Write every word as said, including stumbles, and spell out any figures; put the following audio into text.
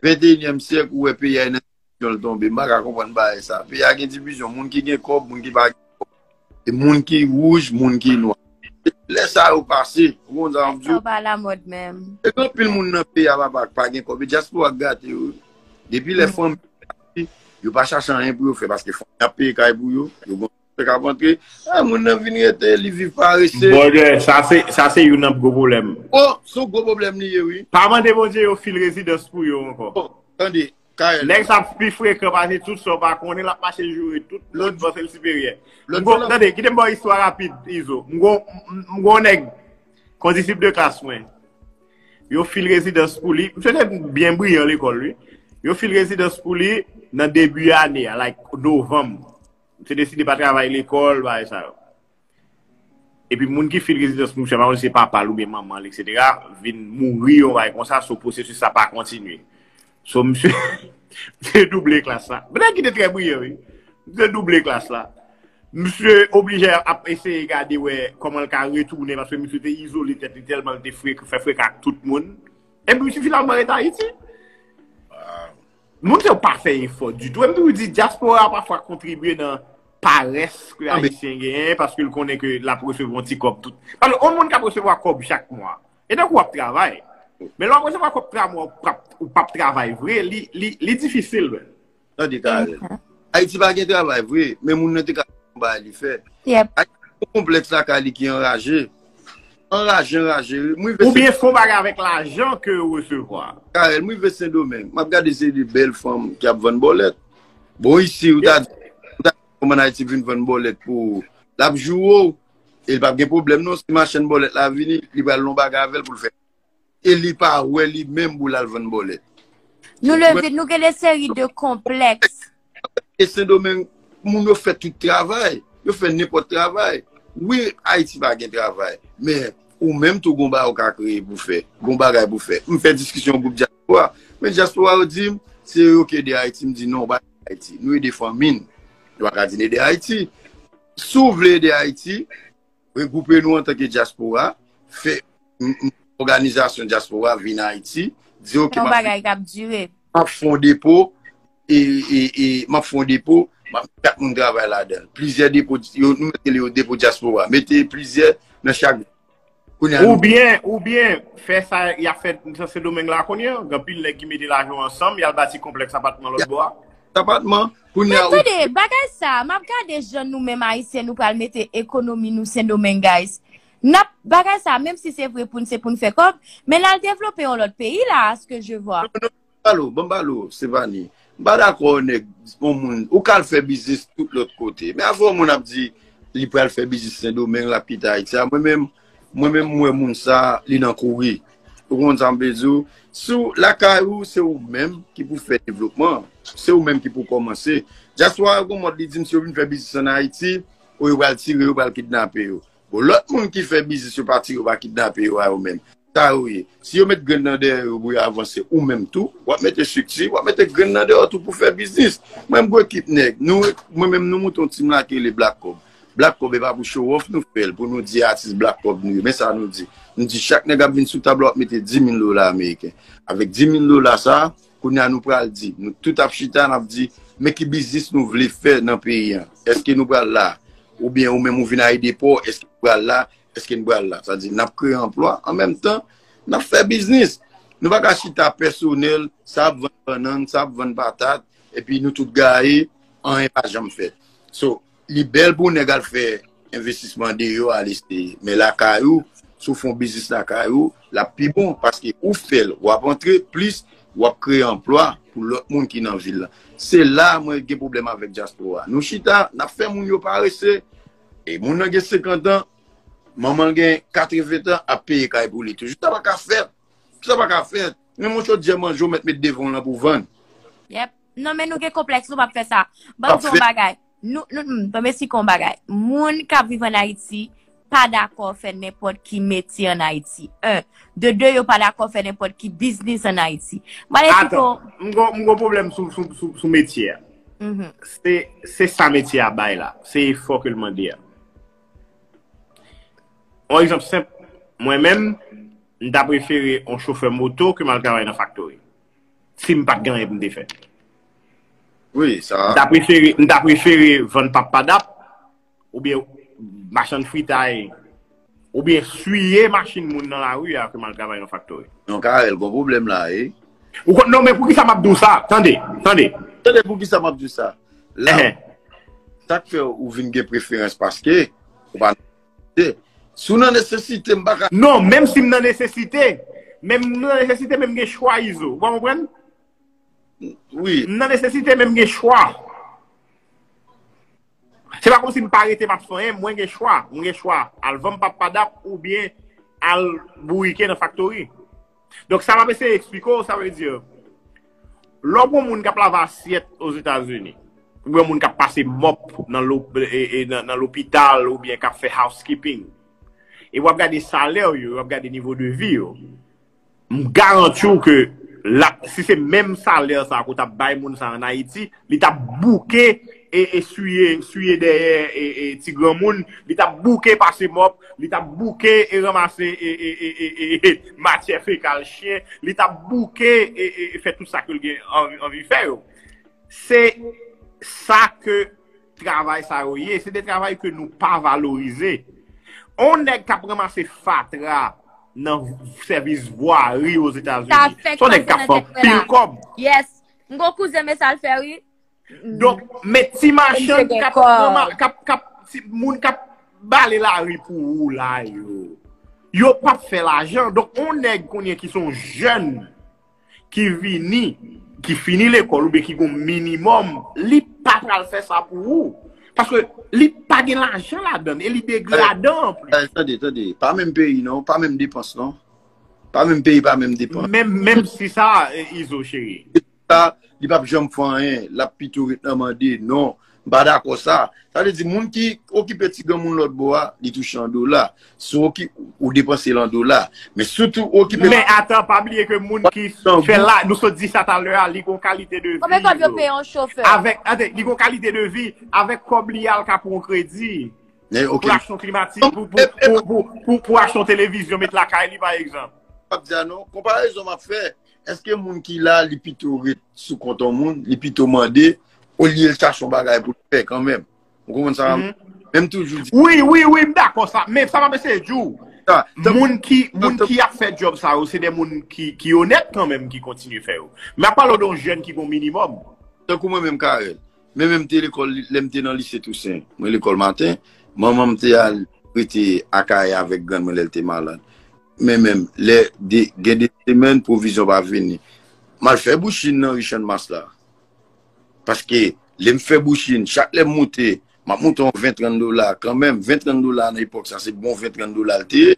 venteyinyèm syèk, ou wè peyi a nan divizyon l tonbe. M pa ka konprann bagay sa. Peyi a gen divizyon, moun ki gen kòb, moun ki pa gen kòb. E moun ki wouj, moun ki nwa. Lè sa yo pase, ou konn sa m ap di w? Sa pa lamòd menm. E gen anpil moun nan peyi a, papa, k pa gen kòb. E dyaspora k gate yo. Depi lè fanmi yo pa chache anyen pou yo fè, paske fanmi ap peye kay pou yo, yo gon chèk ap antre. Ah, moun nan vin rete, li viv parese. Brother, sa se, sa se youn nan gwo pwoblèm. Oh, se yon gwo pwoblèm li ye, wi. Pa mande Bondye yo fil rezidans pou yo ankò. Oh, tande, Kael. Nèg sa pi frekan pase tout sa w pa konnen, l ap mache joure tout moun, panse l siperyè. M gon, tande, kite m ba w istwa rapid, Izo. M gon, m gon nèg, kondisip de klas mwen. Yo fil rezidans pou li. Misye te byen briyan lekòl, wi. Yo fil rezidans pou li nan debi ane a, like, novanm. Misye deside pa travay lekòl, bagay sa yo. Epi moun ki fil rezidans pou misye, pa konn si se papa l oubyen manman l, etsetera, vin mouri, yon bagay konsa, so pwosesis la pa kontinye. So misye, misye double klas la. Nèg ki te trè briyan, wi. Misye double klas la. Misye oblije ap eseye gade wè kòman l ka retounen, paske misye te izole tèt li tèlman l te fre-, fè frekan ak tout moun. Epi misye finalman ret Ayiti. Moun sa yo pa fè efò ditou. Epi ou di dyaspora a pafwa kontribye nan parès ke Ayisyen genyen, paske l konnen ke l ap resevwa yon ti kòb tout. Paske yon moun k ap resevwa kòb chak mwa, e tankou w ap travay. Men lè w ap resevwa kòb chak mwa, ou p ap, ou p ap travay vre, li, li, li difisil, men. Tande, Kael. Ayiti pa gen travay vre, men moun nan te ka fè yon bagay li fè. Ayiti gen yon konplèks lakay li ki anraje. Anraje, anraje. M rive Sen- Oubyen fè yon bagay avèk lajan ke w resevwa. Kael, m rive Sendomeng. M ap gade se de bèl fanm ki ap vann bòlèt. Bon, isi, ou ta di, ou ta di kòman Ayiti vin vann bòlèt pou ou. L ap joure w. E li p ap gen pwoblèm, non. Si machann bòlèt la vini, li pral yon bagay avè l pou l fè. E li pa wè li menm pou l al vann bòlèt. Nou leve, nou gen de seri de konplèks. E Sendomeng, moun yo fè tout travay. Yo fè nenpòt travay. Wi, Ayiti pa gen travay. Men ou menm tou gon bagay ou ka kreye pou fè. Gon bagay pou fè. M fè diskisyon gwoup dyaspora. Men dyaspora yo di m, se yo ki ede Ayiti. M di non, pa ede Ayiti. Nou ede fanmi n. Nou pa ka di n ede Ayiti. Si w vle ede Ayiti, regwoupe nou antanke dyaspora, fè m- m- òganizasyon dyaspora vin Ayiti, di oke, m ap vin- m ap fè yon depo, e, e, e m ap fè yon depo, m ap met chak moun travay ladan l. Plizyè depo, yo, nou mete yo depo dyaspora, mete plizyè nan chak. Kounye a nou Oubyen, oubyen, fè sa y ap fè nan Sendomeng la kounye a, gen anpil nèg ki mete lajan ansanm, y al bati konplèks apatman lòt bò a. Apatman, kounye a, men tande, bagay sa, m ap gade jan nou menm Ayisyen, nou pral mete ekonomi nou Sendomeng, guys. N ap, bagay sa, menm si se vre pou n, se pou n fè kòb, men n al devlope yon lòt peyi la, à ce que je vois. Non, non, ban m pale w, ban m pale w, Stefani. M pa dakò, nèg, yon moun, ou ka al fè biznis tout lòt kote. Men avè yon moun ap di, li pral fè biznis Sendomeng, l ap kite Ayiti. A, mwen menm, mwen menm, m wè moun sa, li nan kouri. Ou konn sa m vle di w? Si w lakay ou, se ou menm ki pou fè devlopman. Se ou menm ki pou kòmanse. Dyaspora yo gon mòd li di m, si yo vin fè biznis ann Ayiti, ou yo pral tire yo, pral kidnape yo. Bon, lòt moun ki fè biznis, yo pa tire, yo pa kidnape yo a yo menm. Sa yo ye. Si yo met grenn nan dèyè yo pou yo avanse, ou menm tou, w ap mete estrikti, w ap mete grenn nan dèyè w tou pou fè biznis. Mwen, m gwo ekip nèg. Nou, mwen menm, nou moute yon team la ki rele Black Cub. Black Cub, e pa pou show off nou fè l, pou nou di atis Black Cub nou ye. Men sa nou di. Nou di chak nèg ap vin sou tab la, w ap mete dis mil dola ameriken. Avèk dis mil dola sa, kounye a nou pral di, nou tout ap chita, n ap di, men ki biznis nou vle fè nan peyi a. Èske nou pral la? Oubyen ou menm ou vin ayedepò, èske nou pral la? Èske nou pral la? Sa di, n ap kreye anplwa, an menm tan, n ap fè biznis. Nou pa ka chita pèsonèl, sa ap vann bannann, sa ap vann patat, epi nou tout gaye, anyen pa janm fèt. So, li bèl pou nèg al fè envestisman deyò, al eseye. Men lakay ou, si w fè yon biznis lakay ou, l ap pi bon, paske ou fè l, w ap antre, plis w ap kreye anplwa pou lòt moun ki nan vil la. Se la mwen gen pwoblèm avèk dyaspora. Nou chita, n ap fè moun yo parese, e moun nan gen senkant an, manman l gen katreven tan, ap peye kay pou li toujou. Sa pa ka fèt. Sa pa ka fèt. Men yon chodyè manje w mèt met devan w lan pou vann. Yep. Non, men nou gen konplèks, nou p ap fè sa. Ban m di w yon bagay. Nou, nou, hmm, ban m esplike w yon bagay. Moun k ap viv ann Ayiti pa dakò fè nenpòt ki metye ann Ayiti. Un. De de, yo pa dakò fè nenpòt ki biznis ann Ayiti. M pral esplike w. Atan, m gon, m gon pwoblèm sou, sou, sou, sou metye a. Se, se sa metye a bay la. Se efò ke l mande a. Yon egzanp senp, mwen menm, m ta prefere yon chofè moto ke m al travay nan faktori. si m pa t gen anyen pou m te fè. Wi, sa. M ta prefere, m ta prefere vann pap padap, oubyen machann fritay, oubyen siye machin moun nan lari a ke m al travay nan faktori. Non, Carel, gon pwoblèm la, e. Ou konn, non, men poukisa m ap di w sa? Tande, tande. Tande poukisa m ap di w sa. La, sa k fè ou vin gen preferans paske ou pa nan nesesite. Si w nan nesesite, m pa ka. Non, menm si m nan nesesite, menm m nan nesesite, men m gen chwa, Izo. Ou pa konprann? Wi. M nan nesesite, men m gen chwa. Se pa kòmsi m pa rete, m ap fè anyen, mwen gen chwa. Mwen gen chwa. Al vann pap padap oubyen al bourike nan faktori. Donk, sa m ap eseye eksplike w, sa vle di, lè w pran moun k ap lave asyèt Ozetazini, oubyen moun k ap pase mòp nan lo- e- e- nan nan lopital oubyen k ap fè housekeeping, e w ap gade salè yo, w ap gade nivo de vi yo, m garanti w ke l ap, si se menm salè sa ke w t ap bay moun sa an Ayiti, li t ap bouke e, e siye, siye dèyè e, e ti granmoun, li t ap bouke pase mòp, li t ap bouke e ranmase e, e, e, e, e, e matyè fekal chen, li t ap bouke e, e, e fè tout sa ke l gen anvi, anvi fè yo. Se sa ke travay sa yo ye, se de travay ke nou pa valorize. On nèg k ap ranmase fatra nan sèvis vwari Ozetazini, se on nèg k ap fè anpil kòb. Yes. M gon kouzen, men sa l fè, wi. Donk, men ti machann k ap pran ma- k ap k ap ti moun k ap bale lari pou ou la yo, yo p ap fè lajan. Donk, on nèg kounye ki se on jèn ki vini, ki fini lekòl oubyen ki gon minimòm, li pa pral fè sa pou ou. Paske li pa gen lajan ladan l e li degradan anplis. Tande, tande. Pa menm peyi non, pa menm depans non. Pa menm peyi, pa menm depans. Menm, menm si sa, Izo cheri. Sa, li p ap janm fè anyen, l ap pito ret nan mande, non, m pa dakò sa. Sa vle di, moun ki okipe ti granmoun lòt bò a, li touche an dola. Si w oki, ou depanse l an dola. Men sitou okipe. Men atan, pa bliye ke moun ki fè la, nou sot di sa talè a, li gon kalite de vi. Konbyen kòb yo peye yon chofè? Avèk, ate, li gon kalite de vi, avèk kòb li a, l ka pran yon kredi. Pou achte yon klimatis, pou, pou, pou, pou, pou achte yon televizyon, met lakay li, pa egzanp. P ap di a non, konparezon m ap fè. Èske moun ki la, li pito ret sou kont yon moun, li pito mande, olye l chache yon bagay pou l fè kanmenm? Ou konprann sa? Menm toujou di. Wi, wi, wi, m dakò sa. Men sa m ap eseye di w. Moun ki, moun ki ap fè djòb sa yo, se de moun ki, ki onèt kanmenm ki kontinye fè yo. Men ap pale w de yon jèn ki gon minimòm. Tankou mwen menm, Carel. Men menm te lekòl, lè m te nan lise Tousen, mwen lekòl maten, manman m te al rete Akayè avèk grann mwen lè l te malad. Men menm, lè de, gen de semèn, pwovizyon pa vini. M al fè bouchin nan ri Channmas la. Paske, lè m fè bouchin, chak lè m moute, m ap moute yon ven, trant dola kanmenm. Ven, trant dola nan epòk sa, se bon ven, trant dola l te ye.